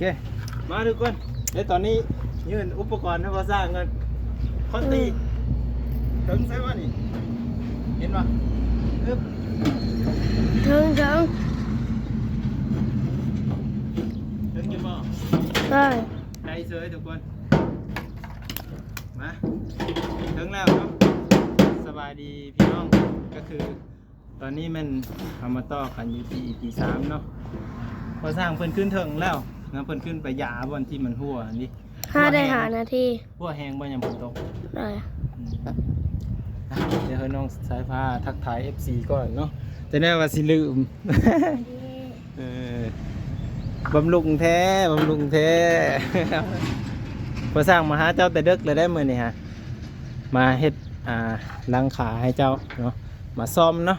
ເຄ ມາທຸກຄົນ ແລະຕອນນີ້ຍື່ນອຸປະກອນໃຫ້ພໍ່ຊ່າງກ່ອນ. ຄອນຕີ ອືມ ເຖິງໃສວະນີ້ ເຫັນບໍ່? ອຶບ ເຖິງ ເຖິງ ເຖິງຢູ່ບໍ່? ໄດ້ ໄດ້ເຊີຍທຸກຄົນ. ມາ ເຖິງແລ້ວເນາະ. ສະບາຍດີພີ່ນ້ອງ ກໍຄື ຕອນນີ້ແມ່ນເຮົາມາຕໍ່ກັນຢູ່ທີ່ອີພີສາມເນາະ. ພໍ່ຊ່າງເພິ່ນຂຶ້ນເທິງແລ້ວນະ ເພິ່ນຂຶ້ນໄປຢາບ່ອນທີ່ມັນຮົ່ວຫັ້ນເດ. ຫາໄດ້ຫ້ານາທີ. ຮົ່ວແຮງບໍ່ຍາມຝົນຕົກ? ໄດ້. ອືມ ອ່ະ ດຽວໃຫ້ນ້ອງສາຍຟ້າທັກທາຍເອັຟຊີກ່ອນເນາະ. ຈະໄດ້ວ່າຊິລືມ. ເອີ ບຳລຸງແທ້ ບຳລຸງແທ້. ພໍ່ຊ່າງມາຫາເຈົ້າແຕ່ເດິກແລ້ວໄດ໋ມື້ນີ້ຫາ ມາເຮັດ ອ່າ ຫຼັງຄາໃຫ້ເຈົ້າເນາະ. ມາສ້ອມເນາະ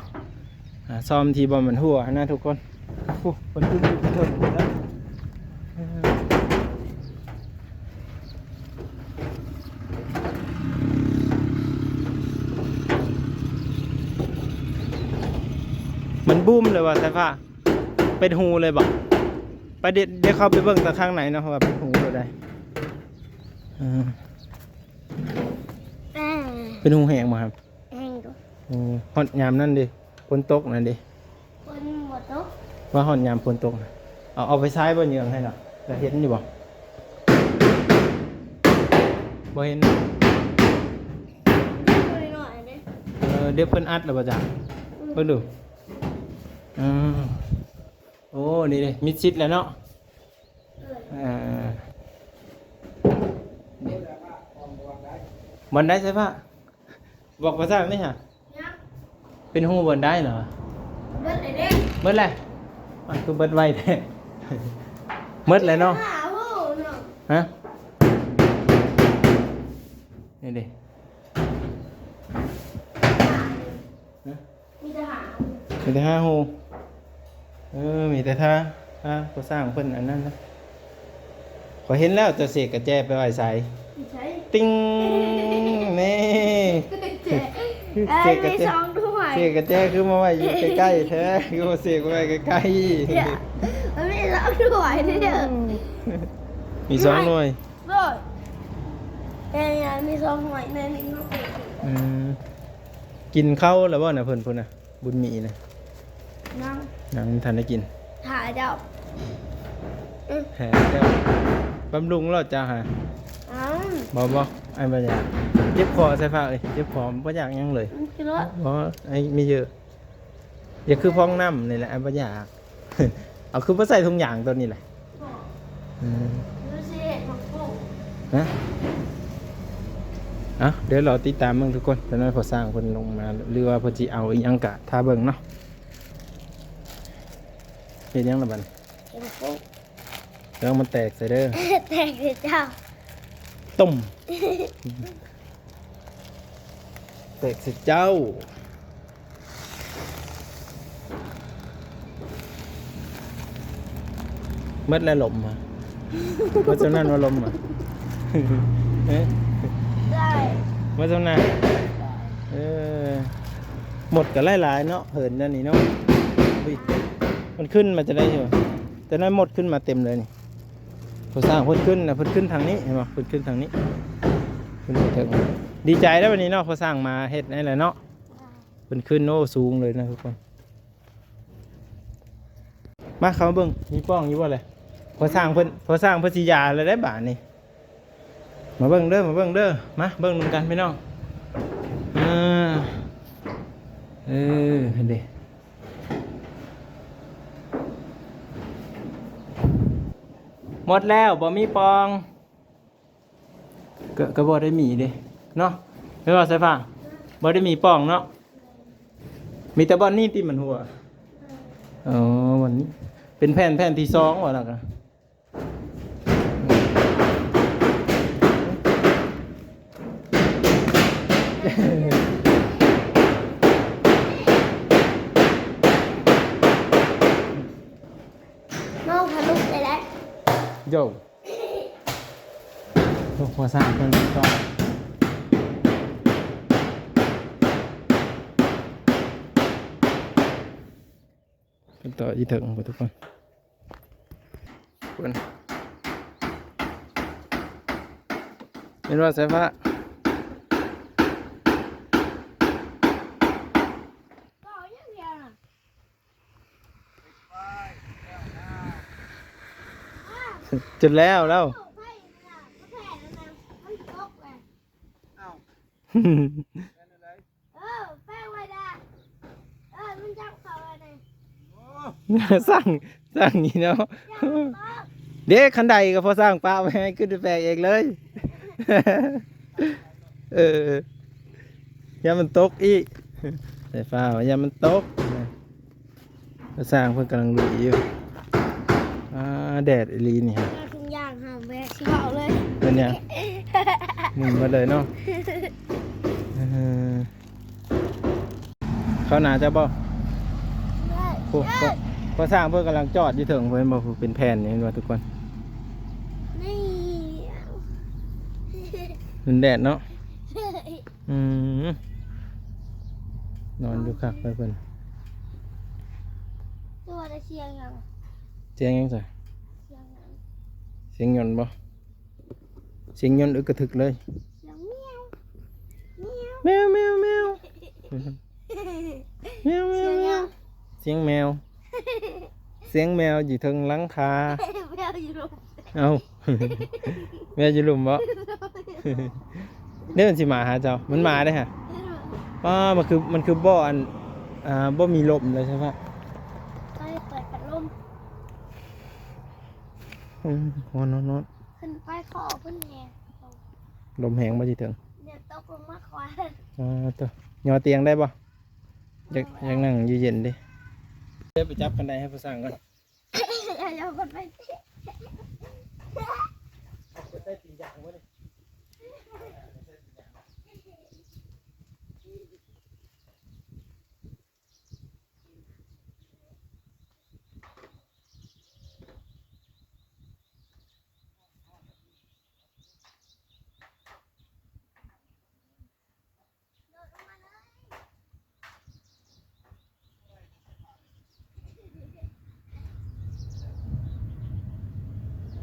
ອ່າ ສ້ອມທີ່ບໍ່ມັນຮົ່ວຫັ້ນນະທຸກຄົນ. ໂອ້ ເພິ່ນຂຶ້ນຢູ່ເທິງພຸ້ນແລ້ວ. ມັນບູມເລີຍວ່າສາຍຟ້າ ເປັນຮູເລີຍບໍ່? ໄປ ດ- ດ- ດ- ເຂົ້າໄປເບິ່ງຕາງຂ້າງໃນເນາະ ວ່າເປັນຮູໂລດໃດ. ເອີ ເປັນຮູແຮງບໍ່ຄັບ? ແຮງຢູ່. ໂອ້ ຮອດຍາມນັ້ນເດ ຝົນຕົກນັ້ນເດ. ຝົນບໍ່ຕົກ. ວ່າຮອດຍາມຝົນຕົກນະ ເອົາ ເອົາໄປຊາຍບໍ່ເຍືອງໃຫ້ລະ ລະເຫັນຢູ່ບໍ່? ບໍ່ເຫັນ. ເອີ ດຽວເພິ່ນອັດແລ້ວບໍ່ຈັກ. ອືມ ເບິ່ງດູ. ອືມ ໂອ້ ນີ້ເດ ມິດຊິດແລ້ວເນາະ. ເອີ ເອີ ນີ້ ບ່ອນໃດໃສຟ້າ? ບອກພາສາອັງກິດຫະ? ຍັງ. ເປັນຮູບ່ອນໃດເນາະ? ເບິດແລ້ວເດ້. ເບິດແລ້ວ? ມັນຄືເບິດໄວແທ້. ເບິດແລ້ວເນາະ. ຫາຮູເນາະ. ຮະ? ນີ້ເດ້. ຮະ? ມີແຕ່ຫາ ມີແຕ່ຫາຮູ. ເອີ ມີແຕ່ທາ ທາ ພໍ່ຊ່າງເພິ່ນອັນນັ້ນນະ. ຂ້ອຍເຫັນແລ້ວ ເຈົ້າເສກກະແຈໄປໄວ້ໃສ? ຢູ່ໃສ? ຕິງ ນີ້ ເສກກະແຈ ມີສອງໜ່ວຍ ເສກກະແຈຄືມາໄວ້ຢູ່ໃກ້ໆແທ້ ຄືບໍ່ເສກໄວ້ໃກ້ໆ. ມັນມີສອງໜ່ວຍເດີ ມີສອງໜ່ວຍ. ໂດຍ ແຕ່ມີສອງໜ່ວຍ ແມ່ນມີໜ່ວຍ. ອືມ ກິນເຂົ້າແລ້ວບໍ່ນະເພິ່ນພຸ້ນນະ ບຸນມີນະ? ຍັງ ຍັງບໍ່ທັນໄດ້ກິນ. ຖ້າເຈົ້າ ຖ້າເຈົ້າ ບຳລຸງແລ້ວເຈົ້າຫາ? ເອົ້າ ບໍ່ ບໍ່ ອ້າຍບໍ່ຢາກ. ເຈັບຄໍໃສ່ຟ້າເອີຍ ເຈັບຄໍ ບໍ່ຢາກຫຍັງເລີຍ. ບໍ່ ອ້າຍມີເຢີະ. ຢ່າຄືຟອງນ້ຳນີ້ແຫຼະ ອ້າຍບໍ່ຢາກ. ເອົາຄືບໍ່ໃສ່ຖົງຢາງຕົວນີ້ແຫຼະ. ອືມ ຫຼືຊິເຮັດໝາກໂປ່ງ? ຮະ? ເອົ້າ ດຽວລໍຕິດຕາມເບິ່ງທຸກຄົນ ຈັກໜ້ອຍພໍ່ຊ່າງເພິ່ນລົງມາ ຫຼືວ່າເພິ່ນຊິເອົາອີ່ຫຍັງກະຖ້າເບິ່ງເນາະ. ເຮັດຫຍັງລະບັດນີ້? ເຮັດໝາກໂປ່ງ. ລະວັງມັນແຕກໃສ່ເດີ. ແຕກໃສ່ເຈົ້າ. ຕົມ. ແຕກໃສ່ເຈົ້າ. ໝົດແລ້ວລົມຫະ? ໝົດສ່ຳນັ້ນວ່າລົມຫະ? ເອີ ໄດ້ ໝົດສ່ຳນັ້ນ. ເອີ ໝົດກໍຫຼາຍໆເນາະ ເຫີນອັນນີ້ເນາະ. ອຸ້ຍ ມັນຂຶ້ນມາຈະໄດ້ຢູ່ ແຕ່ນັ້ນໝົດຂຶ້ນມາເຕັມເລີຍນີ້. ພໍ່ຊ່າງເພິ່ນຂຶ້ນນະ ເພິ່ນຂຶ້ນທາງນີ້ ເຫັນບໍ່? ເພິ່ນຂຶ້ນທາງນີ້ ຂຶ້ນໄປເທິງ. ດີໃຈແລ້ວບັດນີ້ເນາະ ພໍ່ຊ່າງມາເຮັດໃຫ້ແລ້ວເນາະ. ເພິ່ນຂຶ້ນ ໂອ້ ສູງເລີຍນະທຸກຄົນ. ມາ ເຂົ້າມາເບິ່ງ ມີປ່ອງຢູ່ບໍ່ແຫຼະ? ພໍ່ຊ່າງເພິ່ນ ພໍ່ຊ່າງເພິ່ນຊິຢາແລ້ວໄດ໋ບາດນີ້. ມາເບິ່ງເດີ ມາເບິ່ງເດີ ມາເບິ່ງນຳກັນພີ່ນ້ອງ. ເອີ ເອີ ຫັ້ນເດ. ໝົດແລ້ວ ບໍ່ມີປ່ອງ ກໍ ກໍບໍ່ໄດ້ມີເດ້ເນາະ ແມ່ນບໍ່ສາຍຟ້າ? ບໍ່ໄດ້ມີປ່ອງເນາະ ມີແຕ່ບ່ອນນີ້ຕິມັນຮົ່ວ. ອໍ ບ່ອນນີ້ເປັນແຜ່ນ ແຜ່ນທີສອງວ່າແລ້ວກະ. ເມົາທະລຸໄປແລ້ວ ໂຢ. ໂອ້ ພໍ່ຊ່າງເພິ່ນກໍຂຶ້ນຕໍ່ອີກເຖິງພຸ້ນທຸກຄົນ. ເພິ່ນ ແມ່ນບໍ່ ສາຍຟ້າ? ຈົນແລ້ວ ແລ້ວ. ເອີ ແປ້ງໄວ້ດາ ເອີ ມັນຈັບເຂົ້າໄວ້ນີ້ ສ້າງ ສ້າງນີ້ເນາະ ເດ້ ຄັນໄດກໍພໍສ້າງປະໄວ້ໃຫ້ຂຶ້ນໄປແປກເອງເລີຍ ເອີ ຢ້ານມັນຕົກອີກ ສາຍຟ້າວ່າຢ້ານມັນຕົກ. ຊ່າງເພິ່ນກຳລັງລຸຍຢູ່ ອ່າ ແດດອີ່ຫຼີນີ້ ມາທຸງຢ່າງຫາແບກຊິເວົ້າເລີຍ ເປັນຫຍັງ? ມຶນໝົດເລີຍເນາະ ເອີ ເຂົ້າໜ້າເຈົ້າບໍ່? ໂອ້ ພໍ່ ພໍ່ຊ່າງເພິ່ນກຳລັງຈອດຢູ່ເທິງ ເຫັນບໍ່? ເປັນແຜ່ນນີ້ ເຫັນບໍ່ທຸກຄົນ? ນີ້ ມັນແດດເນາະ ອືມ ນອນຢູ່ຄັກເລີຍເພິ່ນ ຕົວໄດ້ສຽງຫຍັງ? ສຽງຫຍັງຊະ? ສຽງຫຍັງ? ສຽງຍົນບໍ່? ສຽງຍົນອຶກກະທຶກເລີຍ ສຽງແມວ ແມວ ແມວ ແມວ ແມວ ແມວ ແມວ ສຽງຫຍັງ? ສຽງແມວ ສຽງແມວຢູ່ເທິງຫຼັງຄາ ແມວຢູ່ລຸ່ມ ເອົ້າ ແມວຢູ່ລຸ່ມບໍ່? ເດີ ມັນຊິມາຫາເຈົ້າ ມັນມາເດ້ຫະ ປ້າ ມັນຄື ມັນຄືບໍ່ອັນ ອ່າ ບໍ່ມີລົມເລີຍໃຊ່ປະ? ໄປເປີດພັດລົມ ອືມ ຮ້ອນໆ ຂຶ້ນໄປຄໍເພິ່ນແຮງ ລົມແຮງບໍ່? ຊິເຖິງ ດຽວຕົກລົງມາຄວາຍ ອ່າ ໂທ້ ຍໍຕຽງໄດ້ບໍ່? ຢາກ ຢາກນັ່ງຢູ່ເຢັນເດ້ ເດີ ໄປຈັບຄັນໄດໃຫ້ຜູ້ຊ່າງກ່ອນ ຢ່າ ຢ່າເອົາຄົນໄປ ໃສ່ຕີນຢາງບໍ່ນີ້? ໂ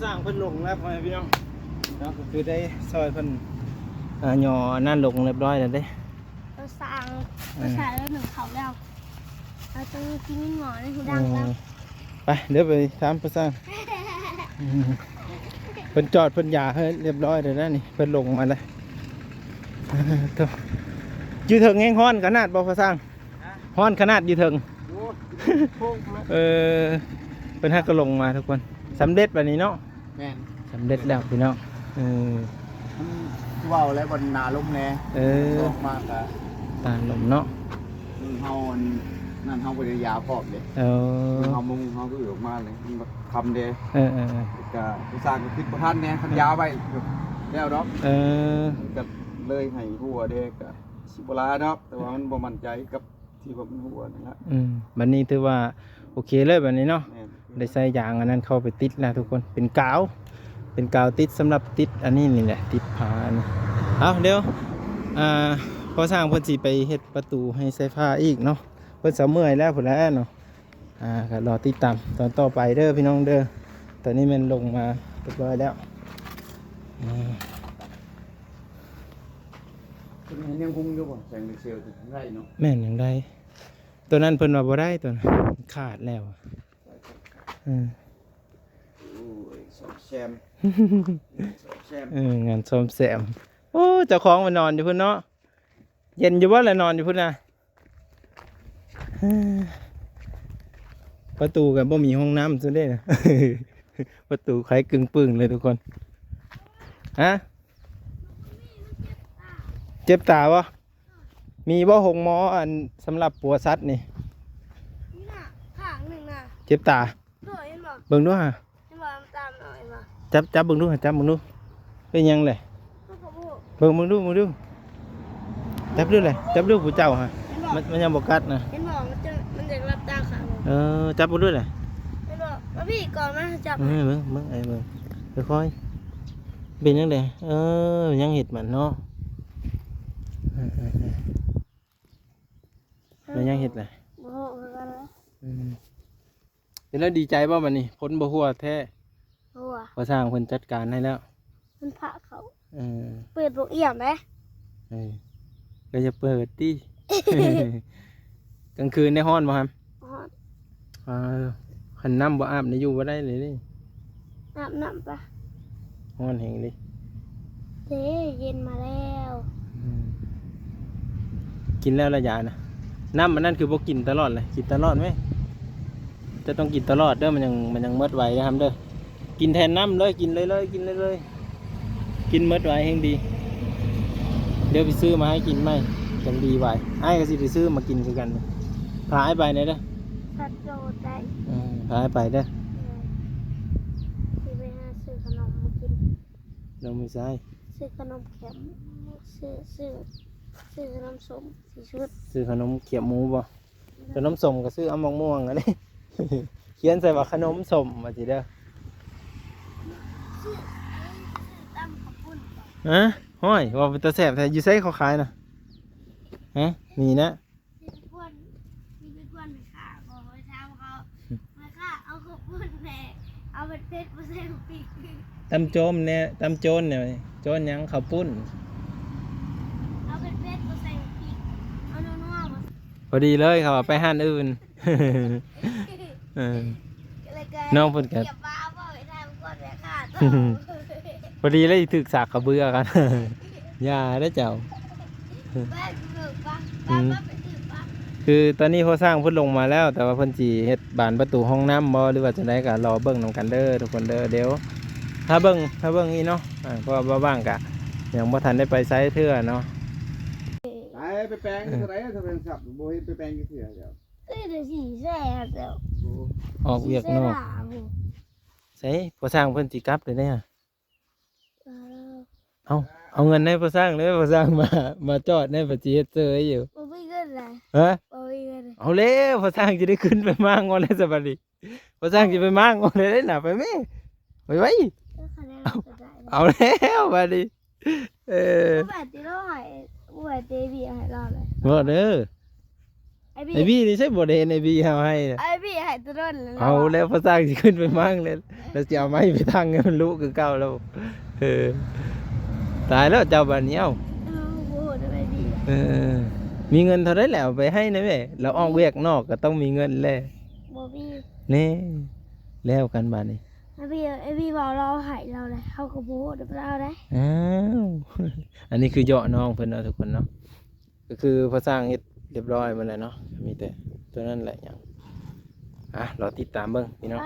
ສ້າງເພິ່ນລົງແລ້ວ ພໍ່ແມ່ພີ່ນ້ອງເນາະ ກໍຄືໄດ້ຊ່ອຍເພິ່ນ ອ່າ ຍໍອັນນັ້ນລົງຮຽບຮ້ອຍແລ້ວເດ້. ເອີ ສ້າງ ເອີ ກໍໃສ່ແລ້ວໜຶ່ງເຂົ້າແລ້ວ ເອົາຕົວກິນໝໍໃນຫູດັງແລ້ວ. ເອີ ໄປ ດຽວໄປຖາມພໍ່ຊ່າງ ເພິ່ນຈອດເພິ່ນຢາໃຫ້ຮຽບຮ້ອຍແລ້ວນະນີ້ ເພິ່ນລົງມາແລ້ວ. ໂທ້ ຢູ່ເທິງແຮງຮ້ອນຂະໜາດບໍ່ ພໍ່ຊ່າງ? ຮະ? ຮ້ອນຂະໜາດຢູ່ເທິງ. ໂອ້ ໂຄ້ງເລີຍ. ເອີ ເພິ່ນຫາກໍລົງມາທຸກຄົນ ສຳເລັດບາດນີ້ເນາະ. ແມ່ນ ສຳເລັດແລ້ວພີ່ນ້ອງ. ເອີ ມັນຄືເວົ້າແລ້ວ ມັນໜາລົມແດ່. ເອີ ອອກມາກະຕ້ານລົມເນາະ. ເຮົາອັນນັ້ນ ເຮົາບໍ່ໄດ້ຢາພ້ອມເດ້. ເອີ ເຮົາມຸງ ເຮົາກໍອອກມາເລີຍ ມັນຄ່ຳເດ້. ເອີໆໆ ກະຜູ້ຊ່າງກໍຄິດບໍ່ທັນແດ່ ຄັນຢາໄວ້ແລ້ວດອກ. ເອີ ມັນກໍເລີຍໃຫ້ຫົວເດ້ ກະຊິບໍ່ຫຼາຍດອກ ແຕ່ວ່າມັນບໍ່ໝັ້ນໃຈກັບ ທີ່ວ່າມັນຮົ່ວນັ້ນລະ. ອືມ ບັດນີ້ຖືວ່າໂອເຄເລີຍບັດນີ້ເນາະ. ແມ່ນ ໄດ້ໃສ່ຢາງອັນນັ້ນເຂົ້າໄປຕິດແລ້ວທຸກຄົນ ເປັນກາວ ເປັນກາວຕິດ ສຳລັບຕິດອັນນີ້ນີ້ແຫຼະ ຕິດຝາອັນນີ້. ເອົາ ດຽວ ອ່າ ພໍ່ຊ່າງເພິ່ນຊິໄປເຮັດປະຕູໃຫ້ສາຍຟ້າອີກເນາະ ເພິ່ນເຊົາເມື່ອຍແລ້ວພຸ້ນແຫຼະເນາະ. ອ່າ ກໍລໍຕິດຕາມຕອນຕໍ່ໄປເດີພີ່ນ້ອງເດີ. ຕອນນີ້ແມ່ນລົງມາຮຽບຮ້ອຍແລ້ວ. ອືມ ເພິ່ນຍັງຮຸ່ງຢູ່ບໍ່? ແສງເຊວໄດ້ເນາະ. ແມ່ນ ຍັງໄດ້. ຕົວນັ້ນເພິ່ນວ່າບໍ່ໄດ້ ຕົວນັ້ນຂາດແລ້ວ. ເອີ ໂອ້ຍ ສ້ອມແຊມ ສ້ອມແຊມ. ເອີ ງານສ້ອມແຊມ. ໂອ້ ເຈົ້າຂອງໄປນອນຢູ່ພຸ້ນເນາະ. ເຢັນຢູ່ບໍ່ລະ ນອນຢູ່ພຸ້ນນະ? ປະຕູກໍບໍ່ມີຫ້ອງນ້ຳຊັ້ນເດ້. ປະຕູໄຂກຶ່ງປຶ້ງເລີຍທຸກຄົນ. ຮະ? ເຈັບຕາບໍ່? ມີບໍ່ໂຮງໝໍອັນສຳລັບປົວສັດນີ້? ນີ້ນະ ຂ້າງໜຶ່ງນະ ເຈັບຕາ. ໂດຍ ເຫັນບໍ່? ເບິ່ງດູຫາ. ເຫັນບໍ່? ຕາມເອົາ ເຫັນບໍ່? ຈັບ ຈັບເບິ່ງດູ ຈັບເບິ່ງດູ ເປັນຫຍັງແຫຼະ? ເບິ່ງ ເບິ່ງດູ ເບິ່ງດູ ຈັບດູແຫຼະ ຈັບດູຜູ້ເຈົ້າຫາ. ເຫັນບໍ່? ມັນ ມັນຍັງບໍ່ກັດນະ. ເຫັນບໍ່? ມັນຈະ ມັນຈະຫຼັບຕາຄ້າງ. ເອີ ຈັບເບິ່ງດູແຫຼະ. ເຫັນບໍ່? ມາພີ່ກ່ອນ ມາຈັບ. ເອີ ເບິ່ງ ເບິ່ງ ໄອ້ເບິ່ງ ຄ່ອຍໆ ເປັນຫຍັງແຫຼະ? ເອີ ຍັງເຮັດມັນເນາະ. ເອີໆໆ ແມ່ນຍັງເຮັດແຫຼະ? ບໍ່ຮູ້ຄືກັນ. ອືມ ເປັນແລ້ວດີໃຈບໍ່ບັດນີ້? ຝົນບໍ່ຫົວແທ້. ຫົວ ພໍ່ຊ່າງເພິ່ນຈັດການໃຫ້ແລ້ວ. ມັນພະເຂົ້າ. ເອີ ເປີດບໍ່ອຽມເດ້. ເອີ ກໍຢ່າເປີດຕິ. ກາງຄືນໄດ້ຮ້ອນບໍ່ຫຳ? ຮ້ອນ. ເອີ ຄັນນ້ຳບໍ່ອາບນີ້ຢູ່ບໍ່ໄດ້ເລີຍເດ້. ອາບນ້ຳປະ? ຮ້ອນແຮງເດ້. ເດ້ ເຢັນມາແລ້ວ. ອືມ ກິນແລ້ວລະຢານະ. ນ້ຳອັນນັ້ນຄືບໍ່ກິນຕະຫຼອດເລີຍ? ກິນຕະຫຼອດແມ. ຈະຕ້ອງກິນຕະຫຼອດເດີ ມັນຍັງ ມັນຍັງໝົດໄວເດີຫຳເດີ. ກິນແທນນ້ຳເລີຍ ກິນເລີຍໆ ກິນເລີຍໆ ກິນໝົດໄວແຮງດີ. ດຽວໄປຊື້ມາໃຫ້ກິນໃໝ່ ຈັ່ງດີໄວ. ອ້າຍກໍຊິໄປຊື້ມາກິນຄືກັນ. ພາອ້າຍໄປແດ່ເດີ. ພາໂຕໄດ້. ເອີ ພາອ້າຍໄປເດີ. ເອີ ຊິໄປຫາຊື້ຂະໜົມມາກິນ. ຂະໜົມໃສ? ຊື້ຂະໜົມແຄບ ຊື້ ຊື້ ຊື້ຂະໜົມສົ້ມ ຊິຊຸດ. ຊື້ຂະໜົມແຄບໝູບໍ່? ຂະໜົມສົ້ມກໍຊື້ເອົາໝາກມ່ວງອັນນີ້ ຂຽນໃສ່ວ່າຂະໜົມສົ້ມວ່າຊິເດີ. ຊື້ ຊື້ຕຳເຂົ້າປຸ້ນ. ຮະ? ຫ້ອຍ ເວົ້າເປັນຕາແຊບແທ້. ຢູ່ໃສເຂົາຂາຍນະ? ຮະ? ມີນະ? ຊິໄປກວນ ຊິໄປກວນແມ່ຄ້າບໍ່? ໄປຖາມເຂົາ ແມ່ຄ້າເອົາເຂົ້າປຸ້ນແດ່ ເອົາເຜັດໆ ບໍ່ໃສ່ບັກພິກ. ຕຳໂຈມແດ່ ຕຳໂຈນແດ່. ໂຈນຫຍັງ? ເຂົ້າປຸ້ນ. ເອົາເຜັດໆ ບໍ່ໃສ່ບັກພິກ ເອົານົວໆ ບໍ່. ພໍດີເລີຍ ເຂົາວ່າໄປຮ້ານອື່ນ. ເອີ ນ້ອງເພິ່ນກໍ ພໍດີເລີຍຖືກສາກກະເບືອກັນ. ຢ່າເດີເຈົ້າ. ອືມ ຄືຕອນນີ້ພໍ່ຊ່າງເພິ່ນລົງມາແລ້ວ ແຕ່ວ່າເພິ່ນຊິເຮັດບານປະຕູຫ້ອງນ້ຳບໍ່ ຫຼືວ່າຈັ່ງໃດ ກໍລໍເບິ່ງນຳກັນເດີທຸກຄົນເດີ. ດຽວຖ້າເບິ່ງ ຖ້າເບິ່ງອີກເນາະ. ອາ ເພາະວ່າບໍ່ວ່າງກະຍັງບໍ່ທັນໄດ້ໄປໃສເທື່ອເນາະ. ໄປ ໄປແປງເທົ່າໃດ ຖ້າແປງສັບ ບໍ່ເຫັນໄປແປງຈັກເທື່ອ. ເອີ ແຕ່ສີແຊບແລ້ວ. ໂອ້ ອອກວຽກນອກ. ໃສ ພໍ່ຊ່າງເພິ່ນຊິກັບແລ້ວເດ້. ເອີ ເອົາ ເອົາເງິນໃຫ້ພໍ່ຊ່າງເດີ. ພໍ່ຊ່າງມາ ມາຈອດໃນປະເທດເຊີຍຢູ່. ບໍ່ມີເງິນລະ. ຮະ? ບໍ່ມີເງິນ. ເອົາແລ້ວ ພໍ່ຊ່າງຊິໄດ້ຂຶ້ນໄປມ້າງເອົາແລ້ວສະບາດນີ້. ພໍ່ຊ່າງຊິໄປມ້າງເອົາແລ້ວນະ. ໄປແມ້ ໄວໆ. ເອົາແລ້ວບາດນີ້. ເອີ ບໍ່ແມ່ນຕິ ລາວໃຫ້ ບໍ່ໃຫ້ເຕບີໃຫ້ລາວເລີຍ. ບໍ່ເດີ ໄອ້ບີ ໄອ້ບີນີ້ໃຊ້ບໍ່ໄດ້ເຫັນໄອ້ບີເຮົາໃຫ້ນະ. ໄອ້ບີໃຫ້ ຕະດົນແລ້ວ ເອົາແລ້ວ ພາສາຊິຂຶ້ນໄປໝັ້ງແລ້ວ ແລ້ວຊິເອົາໄມ້ໄປທັງໃຫ້ມັນລຸຄືເກົ່າແລ້ວ. ເອີ ຕາຍແລ້ວເຈົ້າບາດນີ້. ເອົ້າ ເອີ ບໍ່ໄດ້ໄປດີ ເອີ ມີເງິນເທົ່າໃດແລ້ວເອົາໄປໃຫ້ນະແມ່. ລາວອອກວຽກນອກກໍຕ້ອງມີເງິນແຫຼະ. ບໍ່ມີ ແນ່ ແລ້ວກັນບາດນີ້. ໄອ້ພີ່ ໄອ້ພີ່ເວົ້າລາວໃຫ້ລາວໄດ໋ ເຮົາກໍບໍ່ຮູ້ນຳລາວໄດ໋. ອ້າວ ອັນນີ້ຄືເຍາະນ້ອງເພິ່ນເນາະທຸກຄົນເນາະ. ກໍຄືພໍ່ຊ່າງເຮັດຮຽບຮ້ອຍໝົດແລ້ວເນາະ ມີແຕ່ຕົວນັ້ນແຫຼະຫຍັງ. ອ່ະ ລໍຕິດຕາມເບິ່ງພີ່ນ້ອງ.